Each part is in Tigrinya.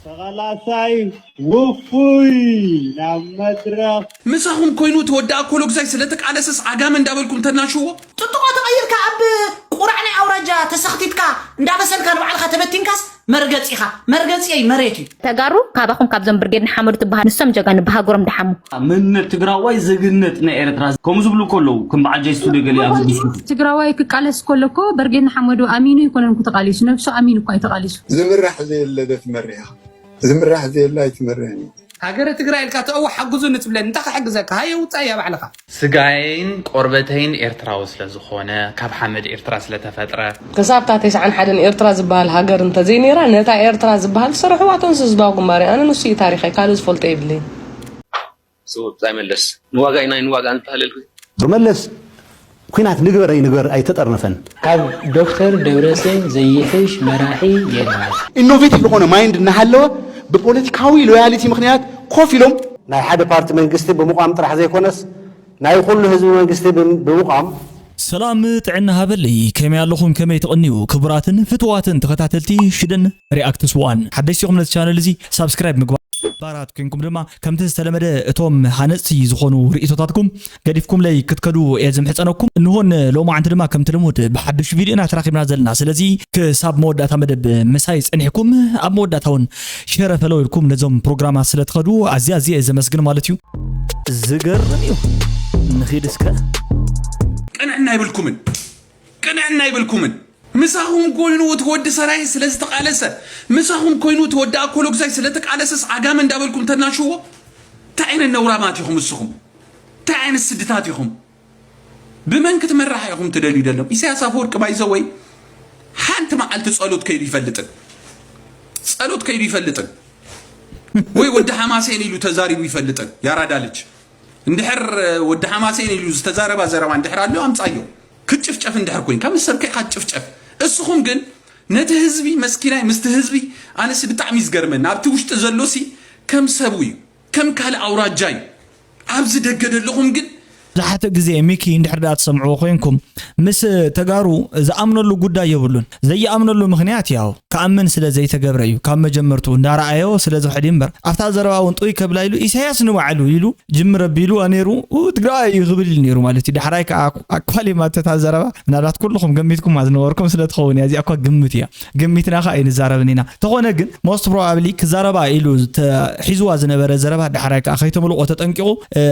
ተቓላሳይ ውፉይ ናብ መድረኽ። ምሳኹም ኮይኑ ተወዳኣ ኮሎግዛይ ስለተቃለሰስ ዓጋመ እንዳበልኩም ተናሽዎ። ጥጥቆ ተቐይርካ ኣብ ቁራዕ ናይ ኣውራጃ ተሰኽቲትካ እንዳበሰልካ ንባዕልኻ ተበቲንካስ መርገፂኻ መርገፂየይ መሬት እዩ። ተጋሩ ካባኹም ካብዞም ብርጌድ ንሓመዱ ትበሃል ንሶም ጀጋኑ ብሃገሮም ድሓሙ። መንነት ትግራዋይ ዜግነት ናይ ኤርትራ ከምኡ ዝብሉ ከለዉ ከም በዓል ጃይ ስቱዲዮ ገለ ኣብዚ ድስኩት ትግራዋይ ክቃለስ ከሎ እኮ በርጌድ ንሓመዱ ኣሚኑ ኣይኮነን እኮ ተቃሊሱ፣ ነብሱ ኣሚኑ እኮ ኣይተቃሊሱ። ዝምራሕ ዘየለ ዶ ትመርሕ ኢኻ? ዝምራሕ ዘየለ ኣይትመርሕን እዩ። ሃገረ ትግራይ ኢልካ ተእዎ ሓግዙ ንትብለኒ እንታይ ክሕግዘካ? ሃየ ውፃእ እያ ባዕልኻ። ስጋይን ቆርበተይን ኤርትራዊ ስለዝኾነ ካብ ሓመድ ኤርትራ ስለተፈጥረ ክሳብ እታ ተስዓን ሓደን ኤርትራ ዝበሃል ሃገር እንተዘይነይራ ነታ ኤርትራ ዝበሃል ዝሰርሕዋ እቶም ህዝባዊ ግንባር እዩ። ኣነ ንሱ እዩ ታሪኸይ፣ ካልእ ዝፈልጦ የብለይን። ስውብፃይ መለስ ንዋጋ ኢና ንዋጋ ንተሃለልኩ ብመለስ ኩናት ንግበር ኣይንግበር ኣይተጠርነፈን። ካብ ዶክተር ደብረፅዮን ዘይሕሽ መራሒ የለን። ኢኖቬቲቭ ዝኾነ ማይንድ እናሃለወ ብፖለቲካዊ ሎያሊቲ ምኽንያት ኮፍ ኢሎም ናይ ሓደ ፓርቲ መንግስቲ ብምቋም ጥራሕ ዘይኮነስ ናይ ኩሉ ህዝቢ መንግስቲ ብምቋም ሰላም ጥዕና ሃበለይ፣ ከመይ ኣለኹም? ከመይ ትቕንዩ? ክቡራትን ፍትዋትን ተኸታተልቲ ሽደን ሪኣክትስ ዋን፣ ሓደሽቲ ኢኹም ነዚ ቻነል እዚ ሳብስክራይብ ምግባር ባራት ኮንኩም ድማ ከምቲ ዝተለመደ እቶም ሃነፅቲ ዝኾኑ ርእቶታትኩም ገዲፍኩምለይ ክትከዱ እየ ዝምሕፀነኩም። እንሆን ሎማዓንቲ ድማ ከምቲ ልሙድ ብሓዱሽ ቪድዮና ተራኺብና ዘለና። ስለዚ ክሳብ መወዳእታ መደብ ምሳይ ፀኒሕኩም ኣብ መወዳእታ እውን ሸረ ፈለው ኢልኩም ነዞም ፕሮግራማት ስለትኸዱ ኣዝየ ኣዝየ እየ ዘመስግን ማለት እዩ። ዝገርም እዩ። ንኺድ እስከ። ቅንዕና ይብልኩምን ቅንዕና ይብልኩምን ምሳኹም ኮይኑ እቲ ወዲ ሰራየ ስለዝተቃለሰ ምሳኹም ኮይኑ እቲ ወዲ ኣኮሎግዛይ ስለተቃለሰስ ዓጋመ እንዳበልኩም ተናሽዎ እንታይ ዓይነት ነውራማት ኢኹም እስኹም እንታይ ዓይነት ስድታት ኢኹም ብመን ክትመራሕ ኢኹም ትደልዩ ደለኹም ኢሳያስ ኣፈወርቂ ባይዘወይ ሓንቲ መዓልቲ ጸሎት ከይዱ ይፈልጥን ጸሎት ከይዱ ይፈልጥን ወይ ወዲ ሓማሴን ኢሉ ተዛሪቡ ይፈልጥን ያራዳ ልጅ እንድሕር ወዲ ሓማሴን ኢሉ ዝተዛረባ ዘረባ እንድሕር ኣሎ ኣምጻዮ ክትጭፍጨፍ እንድሕር ኮይንካ ምስ ሰብ ከይካ ትጭፍጨፍ እስኹም ግን ነቲ ህዝቢ መስኪናይ ምስቲ ህዝቢ ኣነሲ ብጣዕሚ ዝገርመኒ ኣብቲ ውሽጢ ዘሎሲ ከም ሰቡ እዩ ከም ካልእ ኣውራጃ እዩ ኣብዚ ደገ ደለኹም ግን ዝሓተ ግዜ ሚኪ እንድሕር ደኣ ትሰምዕዎ ኮይንኩም ምስ ተጋሩ ዝኣምነሉ ጉዳይ የብሉን። ዘይኣምነሉ ምኽንያት ያው ክኣምን ስለ ዘይተገብረ እዩ። ካብ መጀመርቱ እንዳረኣዮ ስለ ዝውሕድ እምበር ኣብታ ዘረባ እውን ጥውይ ከብላ ኢሉ ኢሳያስ ንባዕሉ ኢሉ ጅምር ኣቢሉ ነይሩ ትግራዋይ እዩ ክብል ኢሉ ነይሩ ማለት እዩ። ዳሕራይ ከዓ ኣኳሊማ እታ ዘረባ ምናልባት ኩልኹም ገሚትኩማ ዝነበርኩም ስለ ትኸውን እያ። እዚኣ እኳ ግምት እያ። ገሚትና ከኣ ኣይንዛረብን ኢና። ተኾነ ግን most probably ክዛረባ ኢሉ ሒዝዋ ዝነበረ ዘረባ ዳሕራይ ከኣ ከይተምልቆ ተጠንቂቑ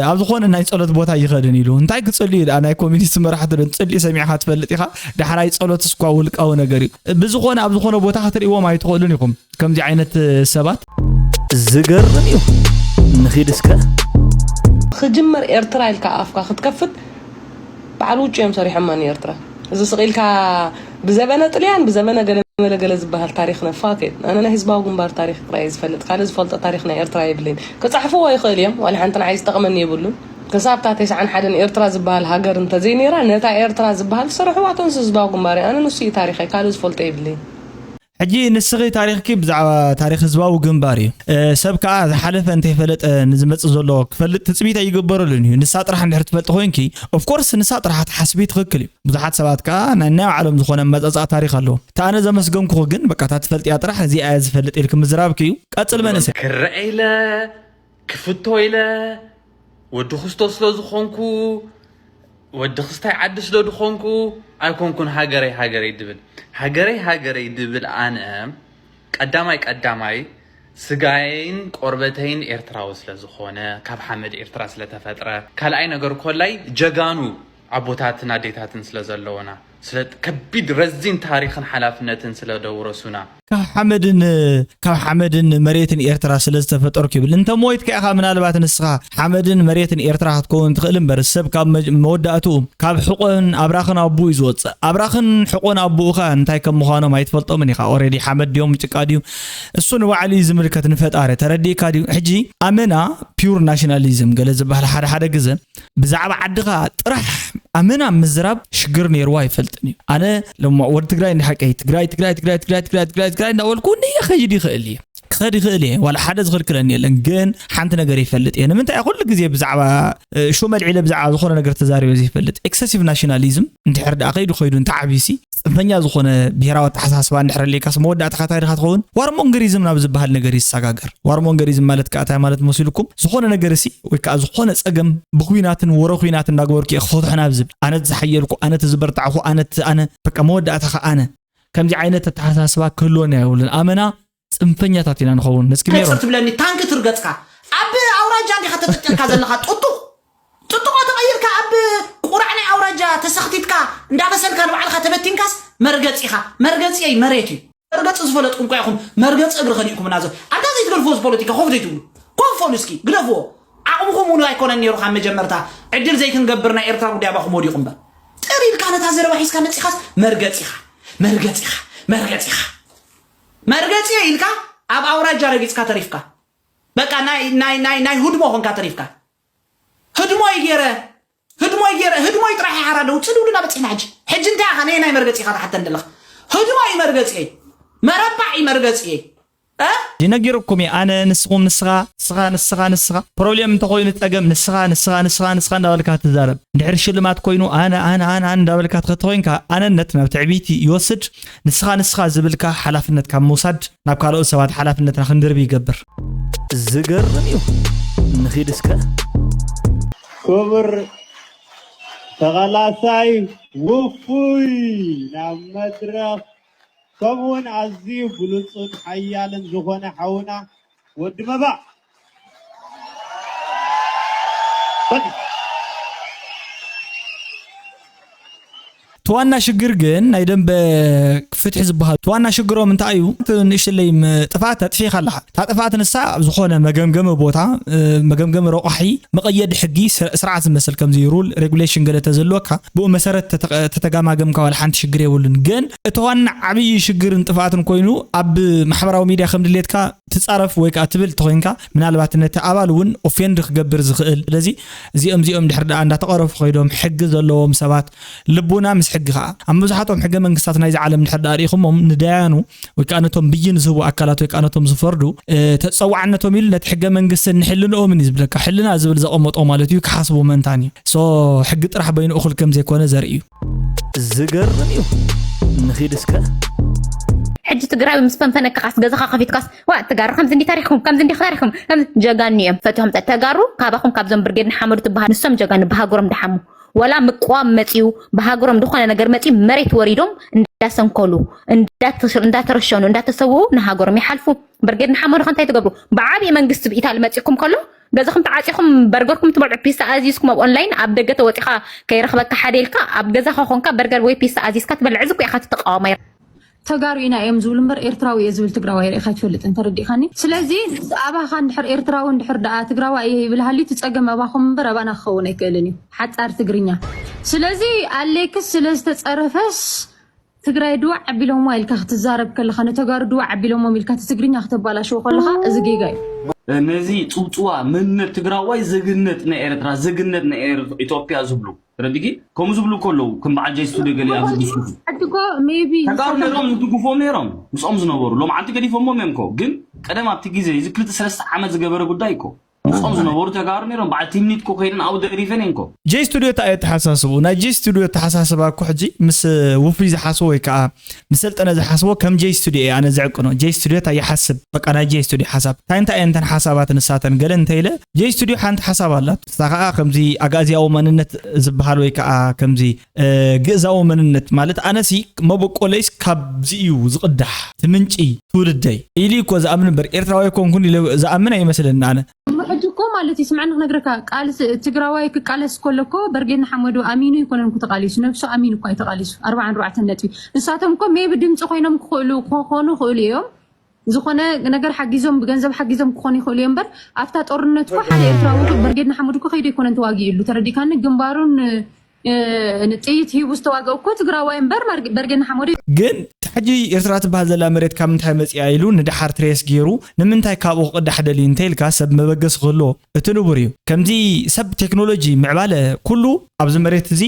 ኣብ ዝኾነ ናይ ጸሎት ቦታ ይኸድን ኢሉ እንታይ ክጽልዩ ደኣ ናይ ኮሚኒስት መራሕቲ ዶ ጽልኢ ሰሚዕኻ ትፈልጥ ኢኻ? ዳሕራይ ጸሎት እስኳ ውልቃዊ ነገር እዩ። ብዝኾነ ኣብ ዝኾነ ቦታ ክትርእይዎም ኣይትኽእሉን ኢኹም። ከምዚ ዓይነት ሰባት ዝገርም እዩ። ንኺድ እስከ ክጅመር ኤርትራ ኢልካ ኣፍካ ክትከፍት በዓል ውጩ እዮም ሰሪሖማ ንኤርትራ። እዚ ስቕ ኢልካ ብዘበነ ጥልያን ብዘበነ ገለ መለ ገለ ዝበሃል ታሪኽ ነፋት እየ። ኣነ ናይ ህዝባዊ ግንባር ታሪኽ ጥራይ እየ ዝፈልጥ። ካልእ ዝፈልጦ ታሪኽ ናይ ኤርትራ የብለይን። ክጸሕፍዎ ይኽእል እዮም። ዋላ ሓንቲ ንዓይ ዝጠቕመኒ የብሉን። ክሳብ እታ ተስዓን ሓደን ኤርትራ ዝበሃል ሃገር እንተዘይነይራ ነታ ኤርትራ ዝበሃል ዝሰርሕዋ እቶም ህዝባዊ ግንባር እዮም። ኣነ ንሱ እዩ ታሪኸይ። ካልእ ዝፈልጦ የብለይን። ሕጂ ንስኺ ታሪኽኪ ብዛዕባ ታሪኽ ህዝባዊ ግንባር እዩ። ሰብ ከኣ ዝሓለፈ እንተይፈለጠ ንዝመጽእ ዘሎ ክፈልጥ ትጽቢት ኣይግበረሉን እዩ። ንሳ ጥራሕ እንድሕር ትፈልጢ ኮይንኪ of course ንሳ ጥራሕ ትሓስቢ ትኽክል እዩ። ብዙሓት ሰባት ከኣ ናይ ናይ ባዕሎም ዝኾነ ኣመጻጽኣ ታሪኽ ኣለዎም። እታ ኣነ ዘመስገንኩኺ ግን በቃ እታ ትፈልጥያ ጥራሕ እዚኣ እየ ዝፈልጥ ኢልኪ ምዝራብኪ እዩ። ቀጽል መንእሰይ። ክረአ ኢለ ክፍቶ ኢለ ወዲ ክስቶ ስለ ዝኾንኩ ወዲ ክስታይ ዓዲ ስለ ዝኾንኩ ኣይኮንኩን ሃገረይ ሃገረይ ድብል። ሃገረይ ሃገረይ ድብል ኣነ ቀዳማይ ቀዳማይ ስጋየይን ቆርበተይን ኤርትራዊ ስለ ዝኾነ ካብ ሓመድ ኤርትራ ስለ ተፈጥረ ካልኣይ ነገር ኮላይ ጀጋኑ ኣቦታትን ኣዴታትን ስለ ዘለውና ስለ ከቢድ ረዚን ታሪኽን ሓላፍነትን ስለ ደውረሱና ካብ ሓመድን ካብ ሓመድን መሬትን ኤርትራ ስለ ዝተፈጠርኩ ይብል። እንተ ሞይትካ ኢኻ ምናልባት ንስኻ ሓመድን መሬትን ኤርትራ ክትከውን ትኽእል እምበር ሰብ ካብ መወዳእትኡ ካብ ሕቆን ኣብራኽን ኣቦኡ እዩ ዝወፅእ። ኣብራኽን ሕቆን ኣቦኡ ኸ እንታይ ከም ምዃኖም ኣይትፈልጦምን ኢኻ። ኦሬዲ ሓመድ ድዮም ጭቃ ድዩ እሱ ንባዕሉ እዩ ዝምልከት ንፈጣሪ። ተረዲእካ ድዩ? ሕጂ ኣመና ፒውር ናሽናሊዝም ገለ ዝበሃል ሓደ ሓደ ግዘ ብዛዕባ ዓድኻ ጥራሕ ኣመና ምዝራብ ሽግር ነይርዋ ኣይፈልጥን እዩ። ኣነ ሎማ ወዲ ትግራይ እንዲ ሓቀይ ትግራይ ትግራይ ትግራይ ትግራይ ትግራይ ትግራይ ትግራይ እንዳበልኩ እንዲ ከይድ ይኽእል እየ። ክኸድ ይኽእል እየ፣ ዋላ ሓደ ዝኽልክለኒ የለን። ግን ሓንቲ ነገር ይፈልጥ እየ። ንምንታይ ኩሉ ግዜ ብዛዕባ እ፣ ሹም ኣልዒለ ብዛዕባ ዝኾነ ነገር ተዛሪበ ዘይፈልጥ? ኤክሰሲቭ ናሽናሊዝም እንድሕር ደኣ ከይዱ ከይዱ እንተዓብዩሲ፣ ጽንፈኛ ዝኾነ ብሄራዊ ኣተሓሳስባ እንድሕር ኣልዒልካስ፣ መወዳእታኻ እንታይ ድኻ ትኸውን? ዋርሞንገሪዝም ናብ ዝበሃል ነገር ይሰጋገር። ዋርሞንገሪዝም ማለት ከኣ እንታይ ማለት መሲልኩም? ዝኾነ ነገር ሲ ወይ ከኣ ዝኾነ ጸገም ብኹናትን ወረ ኹናትን እንዳገበርኩ እየ ክፈትሖ ናብ ዝብል፣ ኣነ እቲ ዝሓየልኩ፣ ኣነ እቲ ዝበርታዕኹ፣ ኣነ እቲ ኣነ፣ በቃ መወዳእታኻ ኣነ። ከምዚ ዓይነት ኣተሓሳስባ ክህልወና የብሉን። ኣመና ጽንፈኛታት ኢና ንኸውን። እስኪ ሜሮን። ሕጽር ትብለኒ፣ ታንክ ትርገጽካ። ኣብ ኣውራጃ እንዲኻ ተጠጢርካ ዘለኻ፣ ጥጡቕ ጥጥቆ ተቐይርካ፣ ኣብ ቁራዕ ናይ ኣውራጃ ተሰኽቲትካ፣ እንዳበሰልካ ንባዕልካ ተበቲንካስ፣ መርገጺኻ። መርገጺየይ መሬት እዩ። መርገጺ ዝፈለጥኩም እኳ ኢኹም፣ መርገጺ እግሪ ከሊእኩምና። ዞ ኣንታ ዘይትገድፍዎ፣ እዚ ፖለቲካ ኮፍ ዘይትብሉ፣ ኮፍ በሉ እስኪ፣ ግደፍዎ። ዓቕምኹም እውን ኣይኮነን ነይሩ ካብ መጀመርታ። ዕድል ዘይክንገብር ናይ ኤርትራ ጉዳይ ኣባኹም ወዲቑ እምበር። ጥር ኢልካ ነታ ዘረባ ሒዝካ መጺኻስ፣ መርገጺኻ፣ መርገጺኻ፣ መርገጺኻ፣ መርገጺየ ኢልካ ኣብ ኣውራጃ ረጊጽካ ተሪፍካ። በቃ ናይ፣ ናይ፣ ናይ፣ ናይ ህድሞ ኾንካ ተሪፍካ። ህድሞይ ገይረ፣ ህድሞይ ገይረ፣ ህድሞይ ጥራሕ ይሓራ ኣለዉ። ጽልውልና በጺሕና ሕጂ። ሕጂ እንታይ ኢኻ? ነየናይ መርገጺ ኢኻ ትሓተን ዘለኻ? ህድሞይ መርገጺየይ። መረባዕ እዩ መርገጺየይ። እ? ነጊረኩም እየ ኣነ፣ ንስኹም ንስኻ፣ ንስኻ፣ ንስኻ፣ ንስኻ። ፕሮብሌም እንተኾይኑ ጸገም ንስኻ፣ ንስኻ፣ ንስኻ፣ ንስኻ እንዳበልካ ትዛረብ። እንድሕር ሽልማት ኮይኑ ኣነ፣ ኣነ፣ ኣነ፣ ኣነ እንዳበልካ ትኸቲ ኮይንካ፣ ኣነነት ናብ ትዕቢት ይወስድ። ንስኻ፣ ንስኻ ዝብልካ ሓላፍነት ካብ ምውሳድ ናብ ካልኦት ሰባት ሓላፍነትና ክንድርብ ይገብር። ዝገርም እዩ። ንኺድ እስከ። ክቡር ተቓላሳይ ውፉይ ናብ መድረኽ፣ ከምኡውን ኣዝዩ ብሉጽን ሓያልን ዝኾነ ሓውና ወዲ መባእ። እቲ ዋና ሽግር ግን ናይ ደንበ ፍትሒ ዝበሃሉ እቲ ዋና ሽግሮም እንታይ እዩ? እቲ ንእሽተለይ ም-፣ ጥፍኣት ኣጥፊእካ ኣለኻ። እታ ጥፍኣት ንሳ ኣብ ዝኾነ መገምገሚ ቦታ፣ እ፣ መገምገሚ ረቋሒ፣ መቐየዲ ሕጊ፣ ስር-፣ ስርዓት ዝመስል ከምዚ ሩል፣ ሬጉሌሽን ገለ ተዘልወካ፣ ብኡ መሰረት ተተ-፣ ተተጋማገምካ ዋላ ሓንቲ ሽግር የብሉን። ግን እቲ ዋና ዓብዪ ሽግርን ጥፍኣትን ኮይኑ ኣብ ማሕበራዊ ሚድያ ከም ድሌትካ ትጻረፍ ወይ ከኣ ትብል ተኾይንካ፣ ምናልባት ነቲ ኣባል እውን ኦፌንድ ክገብር ዝኽእል። ስለዚ እዚኦም እዚኦም ድሕር ደኣ እንዳተቐረፉ ከይዶም ሕጊ ዘለዎም ሰባት ልቡና ምስ ሕጊ ከኣ ኣብ መብዛሕትኦም ሕገ መንግስታት ናይዚ ዓለም ድሕር ደኣ ርኢኹሞም ንዳያኑ ወይ ከኣ ነቶም ብይን ዝህቡ ኣካላት ወይ ከኣ ነቶም ዝፈርዱ፣ እ፣ ተጸዋዕነቶም ኢሉ ነቲ ሕገ መንግስትን ንሕልንኦምን እዩ ዝብለካ። ሕልና ዝብል ዘቐመጦ ማለት እዩ ክሓስቡ መእንታን እዩ። ሶ ሕጊ ጥራሕ በይኑ እኹል ከም ዘይኮነ ዘርኢ እዩ። ዝገርም እዩ። ንኺድ እስከ። ሕጂ ትግራይ ምስ ፈንፈነካስ ገዛኻ ከፊትካስ፣ ዋ፣ ተጋሩ ከምዚ እንዲ ታሪኽኩም፣ ከምዚ እንዲ ታሪኽኩም፣ ከም ጀጋኑ እዮም ፈትሖም። ተጋሩ ካባኹም ካብዞም ብርጌድ ንሓመዱ ትበሃል፣ ንሶም ጀጋኑ ብሃገሮም ድሓሙ። ወላ ምቅዋም መጺኡ፣ ብሃገሮም ዝኾነ ነገር መጺኡ፣ መሬት ወሪዶም እንዳሰንከሉ፣ እንዳተ-፣ እንዳተረሸኑ፣ እንዳተሰውኡ ንሃገሮም ይሓልፉ። ብርጌድ ንሓመዱ ከ እንታይ ትገብሩ? ብዓብዪ መንግስቲ ብኢታሊ መጺእኩም ከሎ፣ ገዛኹም ተዓጺኹም በርገርኩም ትበልዑ፣ ፒሳ ኣዚዝኩም ኣብ ኦንላይን ኣብ ደገ ተወጺኻ ከይረኽበካ ሓደ ኢልካ ኣብ ገዛኻ ኮንካ በርገር ወይ ፒሳ ኣዚዝካ ትበልዕ፣ እዚ እኮ ኢኻ እቲ ተቃዋማይ። ተጋሩ ኢና እዮም ዝብሉ እምበር ኤርትራዊ እየ ዝብል ትግራዋይ ርኢኻ ኣይትፈልጥን፣ ተረዲእካኒ? ስለዚ ኣባኻ እንድሕር ኤርትራዊ እንድሕር ደኣ ትግራዋይ እየ ይብል ሃልዩ፣ እቲ ጸገም ኣባኹም እምበር ኣባና ክኸውን ኣይክእልን እዩ። ሓጻር ትግርኛ። ስለዚ ኣሌክስ ስለ ዝተጸረፈስ ትግራይ ድዋዕ ኣቢሎምዋ ኢልካ ክትዛረብ ከለኻ፣ ንተጋሩ ድዋዕ ኣቢሎሞም ኢልካ እቲ ትግርኛ ክተባላሽዎ ከለኻ፣ እዚ ጌጋ እዩ። ነዚ ጽውጽዋ መንነት ትግራዋይ፣ ዜግነት ናይ ኤርትራ፣ ዜግነት ናይ ኤር-፣ ኢትዮጵያ ዝብሉ፣ ተረዲእኪ? ከምኡ ዝብሉ እኮ ኣለዉ፣ ከም በዓል ጀይ ስቱዲዮ ገለ ኣብዚ ዲስኩሽን። ሕጂ እኮ ሜቢ ተጋሩ ነይሮም ዝድግፎም ነይሮም፣ ምስኦም ዝነበሩ፣ ሎምዓንቲ ገዲፎሞም እዮም እኮ። ግን ቀደም ኣብቲ ግዜ፣ እዚ ክልተ ሰለስተ ዓመት ዝገበረ ጉዳይ እኮ፣ ምስኦም ዝነበሩ ተጋሩ ነይሮም። በዓል ቲምኒት እኮ ከይደን ኣብኡ ደሪፈን እየን እኮ። ጀይ ስቱዲዮ እንታይ እዩ ኣተሓሳስብኡ? ናይ ጀይ ስቱዲዮ ኣተሓሳስባ እኮ ሕጂ ምስ ውፉይ ዝሓስቦ ወይ ከዓ ምስ ሰልጠነ ዝሓስቦ ከም ጀይ ስቱዲዮ እየ ኣነ ዝዕቅኖ። ጀይ ስቱዲዮ እንታይ ይሓስብ? በቃ ናይ ጀይ ስቱዲዮ ሓሳብ። እንታይ እንታይ እየን እተን ሓሳባት ንሳተን? ገለ እንተ ኢለ፣ ጀይ ስቱዲዮ ሓንቲ ሓሳብ ኣላት። ንሳ ከዓ ከምዚ ኣጋእዝያዊ መንነት ዝበሃል ወይ ከዓ ከምዚ፣ እ፣ ግእዛዊ መንነት ማለት ኣነሲ መበቆለይስ ካብዚ እዩ ዝቕዳሕ፣ እቲ ምንጪ ትውልደይ ኢሉ እኮ ዝኣምን እምበር ኤርትራዊ ኣይኮንኩን ኢለ ዝኣምን ኣይመስለኒ ኣነ። እሞ ሕጂ እኮ ማለት እዩ፣ ስምዐኒ ክነግረካ፣ ቃልሲ ትግራዋይ ክቃለስ ከሎ እኮ በርጌድ ንሓመዱ ኣሚኑ ኣይኮነን እኮ ተቃሊሱ፣ ነብሱ ኣሚኑ እኮ ኣይተቃሊሱ። ኣርባዓን ኣርባዕተን ነጥቢ። ንሳቶም እኮ ሜቢ ድምፂ ኮይኖም ክኽእሉ፣ ክኾኑ ይኽእሉ እዮም። ዝኾነ ነገር ሓጊዞም፣ ብገንዘብ ሓጊዞም ክኾኑ ይኽእሉ እዮም እምበር፣ ኣብታ ጦርነት እኮ ሓደ ኤርትራዊ በርጌድ ንሓመዱ እኮ ከይዱ ኣይኮነን ተዋጊኡ ኢሉ፣ ተረዲእካኒ? ግንባሩን፣ እ፣ ንጥይት ሂቡ ዝተዋገኡ እኮ ትግራዋይ እምበር ማርጌ-፣ በርጌድ ንሓመዱ ግን እቲ ሕጂ ኤርትራ ትበሃል ዘላ መሬት ካብ ምንታይ መጺኣ ኢሉ ንደሓር ትሬስ ገይሩ ንምንታይ ካብኡ ክቕዳሕ ደልዩ እንተ ኢልካ ሰብ መበገሲ ክህልዎ እቲ ንቡር እዩ። ከምዚ ሰብ ቴክኖሎጂ ምዕባለ ኩሉ ኣብዚ መሬት እዚ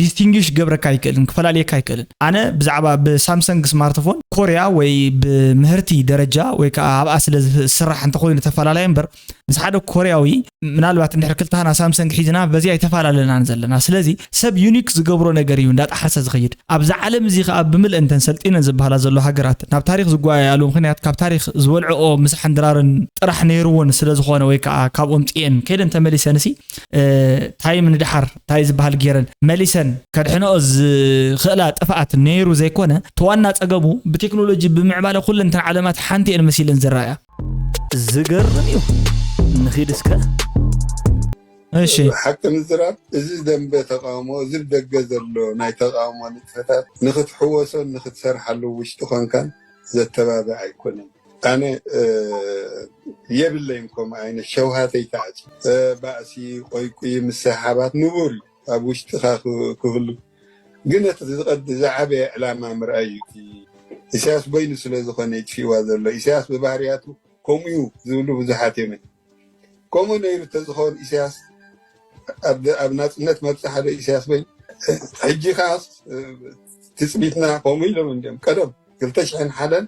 ዲስቲንግሽ ክገብረካ ኣይክእልን፣ ክፈላልየካ ኣይክእልን። ኣነ ብዛዕባ ብሳምሰንግ ስማርትፎን ኮርያ ወይ ብምህርቲ ደረጃ ወይ ከዓ ኣብኣ ስለ ዝስራሕ እንተኾይኑ ተፈላለየ እምበር ምስ ሓደ ኮርያዊ ምናልባት እንድሕር ክልተና ሳምሰንግ ሒዝና በዚ ኣይተፈላለናን ዘለና። ስለዚ ሰብ ዩኒክ ዝገብሮ ነገር እዩ እንዳጣሓሰ ዝኸይድ። ኣብዚ ዓለም እዚ ከዓ ብምልእ እንተን ሰልጢነን ዝበሃላ ዘሎ ሃገራት ናብ ታሪክ ዝጓየያሉ ምክንያት ካብ ታሪክ ዝበልዕኦ ምሳሕን ድራርን ጥራሕ ነይርዎን ስለ ዝኾነ ወይ ከዓ ካብኦም ጥየን ከይደን ተመሊሰንሲ ታይም ንድሓር እንታይ ዝበሃል ገይረን መሊሰን ከድሕነኦ ዝኽእላ ጥፍኣት ነይሩ ዘይኮነ ተዋና ፀገሙ ብቴክኖሎጂ ብምዕባለ ኩለን እተን ዓለማት ሓንቲ እየን መሲለን ዝረኣያ። ዝገርም እዩ። ንኺድ እስከ እሺ ሓቂ ምዝራብ፣ እዚ ደንበ ተቃውሞ፣ እዚ ብደገ ዘሎ ናይ ተቃውሞ ንጥፈታት ንክትሕወሶን ንክትሰርሓሉ ውሽጢ ኮንካን ዘተባብዕ ኣይኮነን። ኣነ የብለይን ከምኡ ዓይነት ሸውሃተይ ተዓፂ ባእሲ ቆይቁይ ምስሕሓባት ንቡር እዩ ኣብ ውሽጥኻ ክህሉ፣ ግን እቲ ዝቐድ ዝዓበየ ዕላማ ምርኣይ እዩ። ኢሳያስ በይኑ ስለ ዝኾነ ይጥፊእዋ ዘሎ። ኢሳያስ ብባህርያቱ ከምኡ እዩ ዝብሉ ብዙሓት እዮም። ከምኡ ነይሩ ተዝኸውን ኢሳያስ ኣብ ናፅነት መብፅሓ ዶ ኢሳያስ በይኑ? ሕጂ ከዓስ ትፅቢትና ከምኡ ኢሎም እንዲም ቀደም ክልተ ሽሕን ሓደን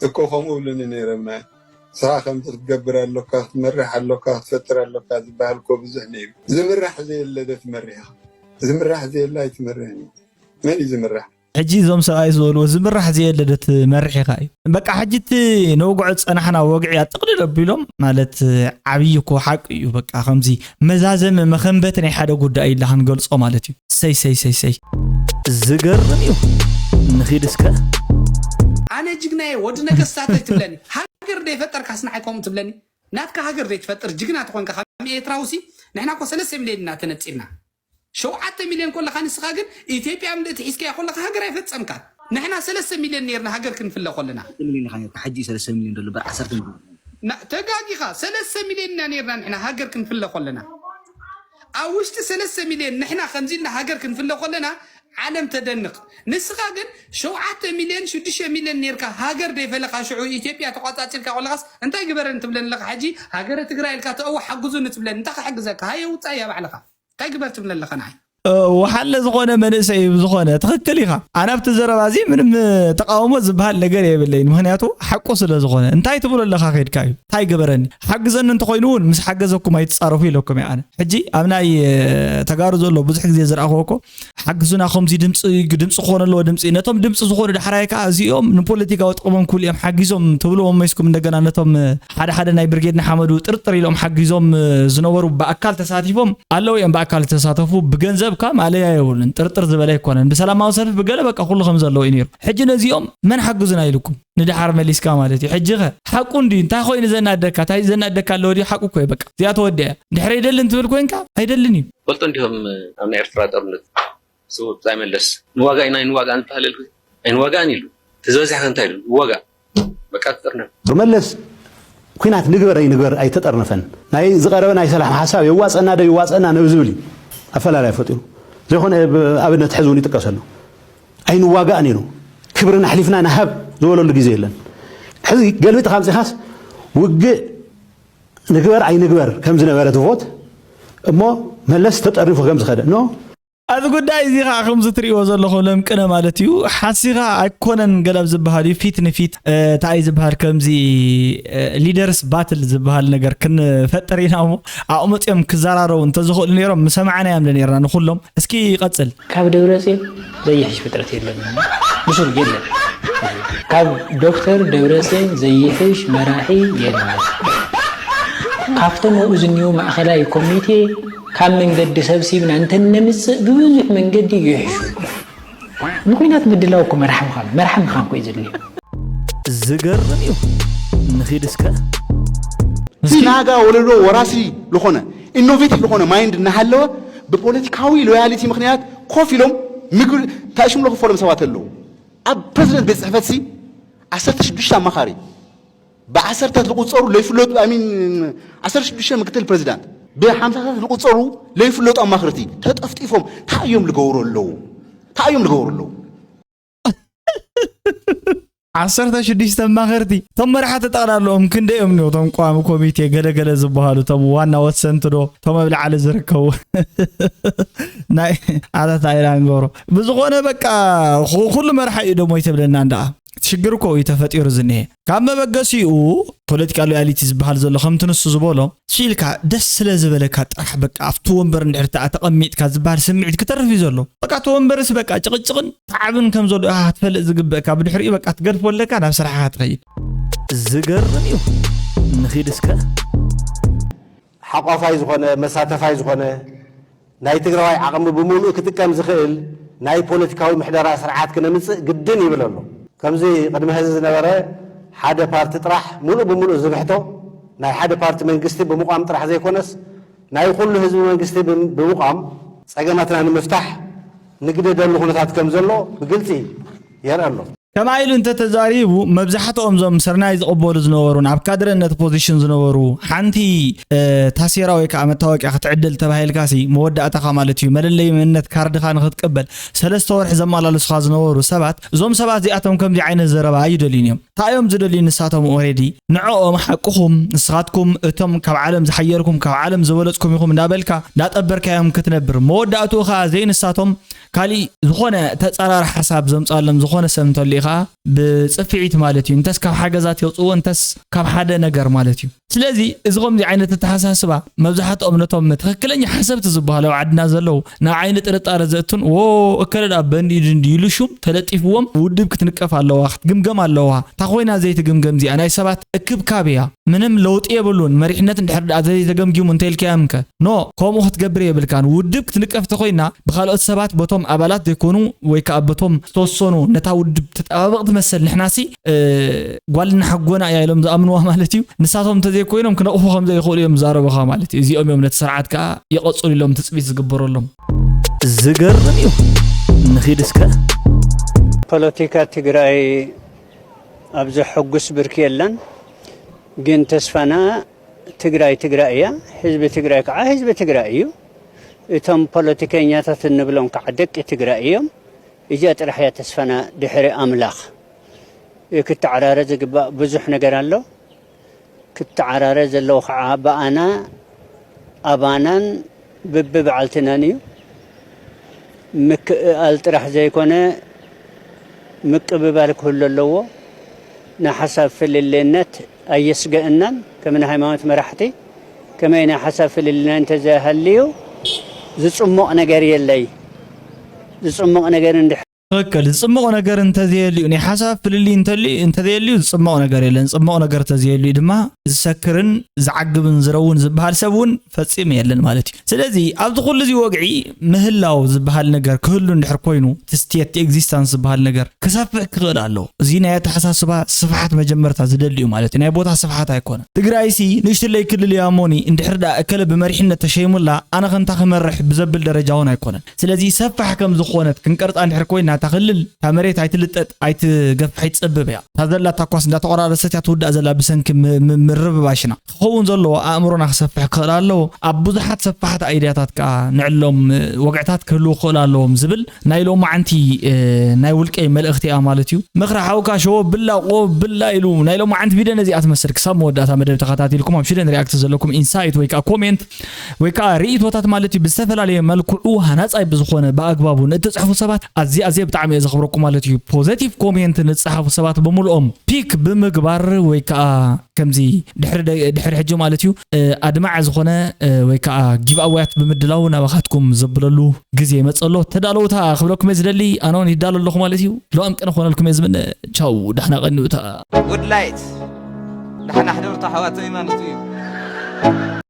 እኮ ከምኡ ብሉኒ ነይሮም ናይ ንስኻ ከምዚ ክትገብር ኣሎካ ክትመርሕ ኣሎካ ክትፈጥር ኣሎካ ዝበሃል እኮ ብዙሕ ነይሩ። ዝምራሕ ዘየለ ዶ ትመርሕ ኢኻ? ዝምራሕ ዘየለ ኣይትመርሕን እዩ። መን እዩ ዝምራሕ? ሕጂ እዞም ሰብኣይ ዝበልዎ ዝምራሕ ዘየለ ዶ ትመርሕ ኢኻ እዩ። በቃ ሕጂ እቲ ነውግዖ ዝፀናሕና ወግዒ ኣጥቕልል ኣቢሎም ማለት ዓብዪ እኮ ሓቂ እዩ። በቃ ከምዚ መዛዘሚ መኸንበት ናይ ሓደ ጉዳይ ኢላ ክንገልፆ ማለት እዩ። ሰይ ሰይ ሰይ ሰይ ዝገርም እዩ። ንኺድ እስከ ኣነ ጅግናየ ወዲ ነገስታተይ ትብለኒ ሃገር ደይፈጠርካስ ንዓይ ከምኡ ትብለኒ ናትካ ሃገር ዘይትፈጥር ጅግና ተኾንካ ካብ ኤርትራውሲ ንሕና እኮ ሰለስተ ሚልዮን ኢና ተነጺርና ሸውዓተ ሚልዮን ኮለኻ ንስኻ ግን ኢትዮጵያ ምልእቲ ሒዝካያ ኮለኻ ሃገር ኣይፈጸምካን ንሕና ሰለስተ ሚልዮን ነይርና ሃገር ክንፍለ ኮለና ሚልዮን ኢኻ ነርካ ሕጂ ሰለስተ ሚልዮን ዘሎ በር ዓሰርተ ሚልዮን ተጋጊኻ ሰለስተ ሚልዮን ኢና ነይርና ንሕና ሃገር ክንፍለ ኮለና ኣብ ውሽጢ ሰለስተ ሚልዮን ንሕና ከምዚ ኢልና ሃገር ክንፍለ ኮለና ዓለም ተደንቕ ንስኻ ግን ሸውዓተ ሚልዮን ሽዱሽተ ሚልዮን ኔርካ ሃገር ደይፈለኻ ሽዑ ኢትዮጵያ ተቋጻጺርካ ኮለኻስ እንታይ ግበረን ትብለኒ ኣለኻ ሕጂ ሃገረ ትግራይ ኢልካ ተእዎ ሓግዙኒ ትብለኒ እንታይ ክሕግዘካ ሃየ ውጻእ እያ ባዕልኻ እንታይ ግበር ትብለኒ ኣለኻ ንዓይ ወሓለ ዝኾነ መንእሰይ እዩ ዝኾነ ትኽክል ኢኻ ኣነ ኣብቲ ዘረባ እዚ ምንም ተቃውሞ ዝበሃል ነገር የብለይን ምክንያቱ ሓቁ ስለ ዝኾነ እንታይ ትብሎ ኣለኻ ከድካ እዩ እንታይ ገበረኒ ሓግዘኒ እንተኮይኑ እውን ምስ ሓገዘኩም ኣይትፃረፉ ኢለኩም እየ ኣነ ሕጂ ኣብ ናይ ተጋሩ ዘሎ ብዙሕ ግዜ ዝረኣኽዎ እኮ ሓግዙና ከምዚ ድምፂ ድምፂ ክኾነ ኣለዎ ድምፂ ነቶም ድምፂ ዝኾኑ ዳሕራይ ከዓ እዚኦም ንፖለቲካዊ ጥቕሞም ክብሉ እዮም ሓጊዞም ትብልዎም መይስኩም እንደገና ነቶም ሓደ ሓደ ናይ ብርጌድ ንሓመዱ ጥርጥር ኢሎም ሓጊዞም ዝነበሩ ብኣካል ተሳቲፎም ኣለዉ እዮም ብኣካል ዝተሳተፉ ብገንዘብ ካ ማለያ የብሉን ጥርጥር ዝበለ ኣይኮነን ብሰላማዊ ሰልፊ ብገለ በቃ ኩሉ ከም ዘለዎ እዩ ነይሩ ሕጂ ነዚኦም መን ሓግዙና ኢልኩም ንድሓር መሊስካ ማለት እዩ ሕጂ ኸ ሓቁ እንድዩ እንታይ ኮይኑ ዘናደካ እንታይ ዘናደካ ኣለዎ ድዩ ሓቁ እኮ እዩ በቃ እዚኣ ተወዲኣ ድሕረ ይደልን ትብል ኮንካ ኣይደልን እዩ ፈልጦ እንዲሆም ኣብ ናይ ኤርትራ ጦርነት ስውብ ዛይ መለስ ንዋጋ ኢና ኣይንዋጋእን ዝበሃል የልኩ ኣይንዋጋእን ኢሉ እቲ ዝበዝሐ ከ እንታይ ኢሉ ንዋጋእ በቃ ትጥርነፍ ብመለስ ኩናት ንግበር ኣይንግበር ኣይተጠርነፈን ናይ ዝቐረበ ናይ ሰላም ሓሳብ የዋፀና ዶ ይዋፀና ነብ ዝብል እዩ ኣፈላላይ ፈጢሩ ዘይኮነ ኣብነት ሕዚ እውን ይጥቀሰሉ ኣይንዋጋእን ኢሉ ክብርና ኣሕሊፍና ንሃብ ዝበለሉ ግዜ የለን ሕዚ ገልቢጥካ ኣምፂኻስ ውግእ ንግበር ኣይንግበር ከም ዝነበረ ትቮት እሞ መለስ ተጠርኒፉ ከም ዝኸደ ኖ ኣብዚ ጉዳይ እዚ ከዓ ከምዚ ትርእይዎ ዘለኹም ለምቅነ ማለት እዩ ሓሲኻ ኣይኮነን ገለብ ዝበሃል እዩ ፊት ንፊት እንታይ ዝበሃል ከምዚ ሊደርስ ባትል ዝበሃል ነገር ክንፈጥር ኢና እሞ ኣብኡ መፅኦም ክዘራረቡ እንተዝኽእሉ ነይሮም ምሰማዕናዮም ነይርና ንኩሎም እስኪ ይቐፅል ካብ ደብረፅዮን ዘይሕሽ ፍጥረት የለን ብሱል የለን ካብ ዶክተር ደብረፅዮን ዘይሕሽ መራሒ የለን ካብቶም ኣብኡ ዝኒዉ ማእኸላይ ኮሚቴ ካብ መንገዲ ሰብሲብና እንተነምፅእ ብብዙሕ መንገዲ ይሕሹ ንኩናት ምድላው እኮ መራሒ ምዃን መራሒ ምዃን እኮ እዩ ዘድልዮ ዝገርም እዩ ንኺድ እስከ ናጋ ወለዶ ወራሲ ዝኾነ ኢኖቬቲቭ ዝኾነ ማይንድ እናሃለወ ብፖለቲካዊ ሎያሊቲ ምክንያት ኮፍ ኢሎም ምግቢ ታሽም ለክፈሎም ሰባት ኣለዉ ኣብ ፕረዚደንት ቤት ፅሕፈት ሲ ዓሰርተ ሽዱሽተ ኣማኻሪ ብዓሰርታት ዝቁፀሩ ለይፍለጡ ኣሚን ዓሰርተ ሽዱሽተ ምክትል ፕረዚዳንት ብሓምሳታት ዝቁፀሩ ለይፍለጡ ኣማኽርቲ ተጠፍጢፎም እንታይ እዮም ዝገብሩ ኣለዉ እንታይ እዮም ዝገብሩ ኣለዉ ዓሰርተ ሽዱሽተ ኣማኸርቲ፣ እቶም መራሕቲ ጠቕላላኦም ክንደይ እዮም? እቶም ቋሚ ኮሚቴ ገለገለ ዝበሃሉ፣ እቶም ዋና ወሰንቲ ዶ እቶም ኣብ ላዕሊ ዝርከቡ? ናይ ኣታ ታይላ ንገብሮ። ብዝኾነ በቃ፣ ኩ- ኩሉ መርሓ እዩ ደሞ ይተብለና እንዳ። ሽግር እኮ እዩ ተፈጢሩ ዝኒሄ። ካብ መበገሲኡ ፖለቲካ ሎያሊቲ ዝበሃል ዘሎ፣ ከምቲ ንሱ ዝበሎ፣ ስኢልካ ደስ ስለ ዝበለካ ጥራሕ በቃ ኣብቲ ወንበር እንድሕር ተኣ ተቐሚጥካ ዝበሃል ስምዒት ክተርፍ እዩ ዘሎ። በቃ እቲ ወንበርስ በቃ ጭቕጭቕን ተዓብን ከም ዘሎ ኢኻ ክትፈልጥ ዝግበእካ፣ ብድሕሪኡ በቃ ትገድፎ ኣለካ፣ ናብ ስራሕኻ ትኸይድ። ዝገርም እዩ። ንኺድ እስከ። ሓቋፋይ ዝኾነ፣ መሳተፋይ ዝኾነ፣ ናይ ትግራዋይ ዓቕሚ ብምሉእ ክጥቀም ዝኽእል ናይ ፖለቲካዊ ምሕደራ ስርዓት ክነምፅእ ግድን ይብል ኣሎ። ከምዚ ቅድሚ ሕዚ ዝነበረ ሓደ ፓርቲ ጥራሕ ሙሉእ ብምሉእ ዝብሕቶ፣ ናይ ሓደ ፓርቲ መንግስቲ ብምቋም ጥራሕ ዘይኮነስ፣ ናይ ኩሉ ህዝቢ መንግስቲ ብምቋም ፀገማትና ንምፍታሕ ንግደደሉ ኩነታት ከም ዘሎ ብግልፂ የርኢ ኣሎ። ከምኣ ኢሉ እንተተዛሪቡ፣ መብዛሕትኦም እዞም ስርናይ ዝቕበሉ ዝነበሩን ኣብ ካድረነት ፖዚሽን ዝነበሩ፣ ሓንቲ ታሴራ ወይ ከዓ መታወቂያ ክትዕድል ተባሂልካሲ መወዳእታኻ ማለት እዩ፣ መለለይ መንነት ካርድኻ ንክትቅበል ሰለስተ ወርሒ ዘመላለሱኻ ዝነበሩ ሰባት፣ እዞም ሰባት እዚኣቶም ከምዚ ዓይነት ዘረባ ኣይደልዩን እዮም። እንታይ እዮም ዝደልዩ ንሳቶም? ኦሬዲ ንዕኦም ሓቅኹም፣ ንስኻትኩም እቶም ካብ ዓለም ዝሓየልኩም፣ ካብ ዓለም ዝበለፅኩም ኢኹም እንዳበልካ እንዳጠበርካዮም ክትነብር፣ መወዳእትኡ ከዓ ዘይንሳቶም ካሊእ ዝኾነ ተፃራሪ ሓሳብ ዘምፃሎም ዝኾነ ሰብ እንተልዩ ከዓ ብፅፍዒት ማለት እዩ። እንተስ ካብ ሓገዛት የውፅዎ፣ እንተስ ካብ ሓደ ነገር ማለት እዩ። ስለዚ እዚ ከምዚ ዓይነት ኣተሓሳስባ መብዛሕትኦም ነቶም ትኽክለኛ ሓሰብቲ ዝበሃሉ ኣብ ዓድና ዘለዉ ናብ ዓይኒ ጥርጣረ ዘእቱን፣ ዎ እከለ ደኣ በንዲድ እንዲ ኢሉ ሹም ተለጢፍዎም፣ ውድብ ክትንቀፍ ኣለዋ፣ ክትግምገም ኣለዋ። እታ ኮይና ዘይትግምገም እዚኣ ናይ ሰባት እክብካብ እያ። ምንም ለውጢ የብሉን። መሪሕነት እንድሕር ደኣ ዘይተገምጊሙ እንተኢልካዮምከ? ኖ፣ ከምኡ ክትገብር የብልካን። ውድብ ክትንቀፍ ተኮይና ብካልኦት ሰባት፣ በቶም ኣባላት ዘይኮኑ ወይ ከዓ በቶም ዝተወሰኑ ነታ ውድብ ተጠባበቕቲ መሰል ንሕናሲ እ፣ ጓልና ሓጎና እያ ኢሎም ዝኣምንዋ ማለት እዩ። ንሳቶም እንተዘይኮይኖም ክነቕፉ ከም ዘይኽእሉ እዮም ዝዛረቡኻ ማለት እዩ። እዚኦም እዮም ነቲ ስርዓት ከዓ ይቐፅሉ ኢሎም ትፅቢት ዝግበረሎም። ዝገርም እዩ። ንኺድ እስከ። ፖለቲካ ትግራይ ኣብ ዘሐጉስ ብርኪ የለን፣ ግን ተስፋና ትግራይ ትግራይ እያ። ህዝቢ ትግራይ ከዓ ህዝቢ ትግራይ እዩ። እቶም ፖለቲከኛታት እንብሎም ከዓ ደቂ ትግራይ እዮም። እዚኣ ጥራሕ እያ ተስፋና ድሕሪ ኣምላኽ። ክትተዓራረ ዝግባእ ብዙሕ ነገር ኣሎ። ክትተዓራረ ዘለዎ ከዓ ብኣና ኣባናን ብብበዓልትናን እዩ። ምክእኣል ጥራሕ ዘይኮነ ምቅብባል ክህሉ ኣለዎ። ናይ ሓሳብ ፍልልነት ኣየስገእናን። ከም ናይ ሃይማኖት መራሕቲ ከመይ ናይ ሓሳብ ፍልልነት እንተዘይሃልዩ ዝፅሞቕ ነገር የለይ። ዝፅሞቕ ነገር እንድሕር ትኽክል። ዝፅሞቕ ነገር እንተዘየልዩ፣ ናይ ሓሳብ ፍልልይ እንተልዩ፣ እንተዘየልዩ ዝፅሞቕ ነገር የለን። ዝፅሞቕ ነገር እንተዘየልዩ ድማ ዝሰክርን ዝዓግብን ዝረውን ዝበሃል ሰብ እውን ፈፂሙ የለን ማለት እዩ። ስለዚ ኣብዚ ኩሉ እዚ ወግዒ ምህላው ዝበሃል ነገር ክህሉ እንድሕር ኮይኑ፣ እቲ ስቴት ኤግዚስታንስ ዝበሃል ነገር ክሰፍሕ ክኽእል ኣለዎ። እዚ ናይ ኣተሓሳስባ ስፍሓት መጀመርታ ዝደሊ እዩ ማለት እዩ። ናይ ቦታ ስፍሓት ኣይኮነን። ትግራይሲ ንእሽትለይ ክልል እያ እሞኒ፣ እንድሕር ደኣ እከለ ብመሪሕነት ተሸይሙላ ኣነ ከንታ ክመርሕ ብዘብል ደረጃ እውን ኣይኮነን። ስለዚ ሰፋሕ ከም ዝኾነት ክንቀርፃ እንድሕር ኮይና፣ እታ ክልል እታ መሬት ኣይትልጠጥ ኣይትገፍሕ ኣይትፀብብ እያ። እታ ዘላ እታ ኳስ እንዳተቆራረሰት እያ ትውዳእ ዘላ ብሰንኪ ም- ም- ምርብባሽና። ክኸውን ዘለዎ ኣእምሮና ክሰፍሕ ክኽእል ኣለዎ። ኣብ ብዙሓት ሰፋሕቲ ኣይድያታት ከዓ ንዕሎም እ፣ ወግዕታት ክህልዉ ክኽእል ኣለዎም ዝብል ናይ ሎማዓንቲ እ፣ ናይ ውልቀይ መልእኽቲ እያ ማለት እዩ። ምኽሪ ሓውካ ሸዎ ብላ ቆ ብላ ኢሉ ናይ ሎማዓንቲ ቪድዮ ነዚኣ ትመስል። ክሳብ መወዳእታ መደብ ተኸታቲልኩም ኣብ ሽደን ሪኣክት ዘለኩም ኢንሳይት ወይ ከዓ ኮሜንት ወይ ከዓ ርእይቶታት ማለት እዩ ብዝተፈላለየ መልክዑ ሃናፃይ ብዝኾነ ብኣግባቡ ንእትፅሕፉ ሰባት ኣዝየ ኣዝየ ብጣዕሚ እየ ዘኽብረኩም ማለት እዩ። ፖዘቲቭ ኮሜንት ንፅሓፉ ሰባት ብምልኦም ፒክ ብምግባር ወይ ከዓ ከምዚ ድሕሪ ደ- ድሕሪ ሕጂ ማለት እዩ እ፣ ኣድማዒ ዝኾነ እ፣ ወይ ከዓ ጊቭኣወያት ብምድላው ናባኻትኩም ዘብለሉ ግዜ ይመፅእ ኣሎ። ተዳለውታ ክብለኩም እየ ዝደሊ። ኣነ እውን ይዳሎ ኣለኹ ማለት እዩ። ሎኣም ቅነ ክኾነልኩም እየ ዝምነ። ቻው፣ ዳሕና ቀንዩታ። ጉድ ላይት ዳሕና ሕደርታ ሓዋተይ ማለት እዩ።